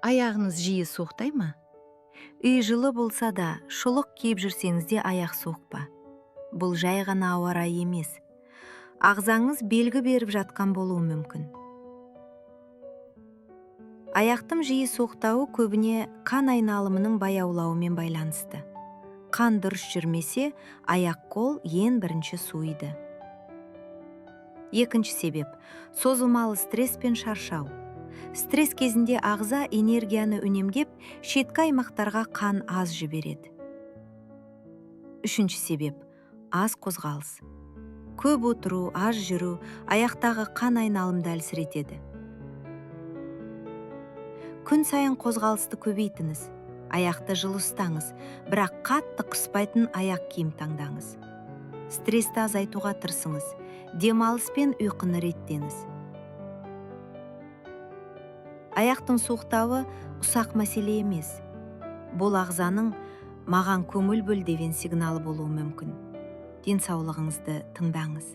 Аяғыңыз жиі суықтай ма? Үй жылы болса да, шұлық киіп жүрсеңіз де, аяқ суық па? Бұл жай ғана ауа райы емес, ағзаңыз белгі беріп жатқан болуы мүмкін. Аяқтың жиі суықтауы көбіне қан айналымының баяулауымен байланысты. Қан дұрыс жүрмесе, аяқ қол ең бірінші суиды. Екінші себеп – созылмалы стресс пен шаршау. Стресс кезінде ағза энергияны үнемдеп, шеткі аймақтарға қан аз жібереді. Үшінші себеп – аз қозғалыс. Көп отыру, аз жүру аяқтағы қан айналымды әлсіретеді. Күн сайын қозғалысты көбейтіңіз, аяқты жылы ұстаңыз, бірақ қатты қыспайтын аяқ киім таңдаңыз. Стрессті азайтуға тырысыңыз, демалыс пен ұйқыны реттеңіз. Аяқтың суықтауы ұсақ мәселе емес, бұл ағзаның «маған көңіл бөл» деген сигналы болуы мүмкін. Денсаулығыңызды тыңдаңыз.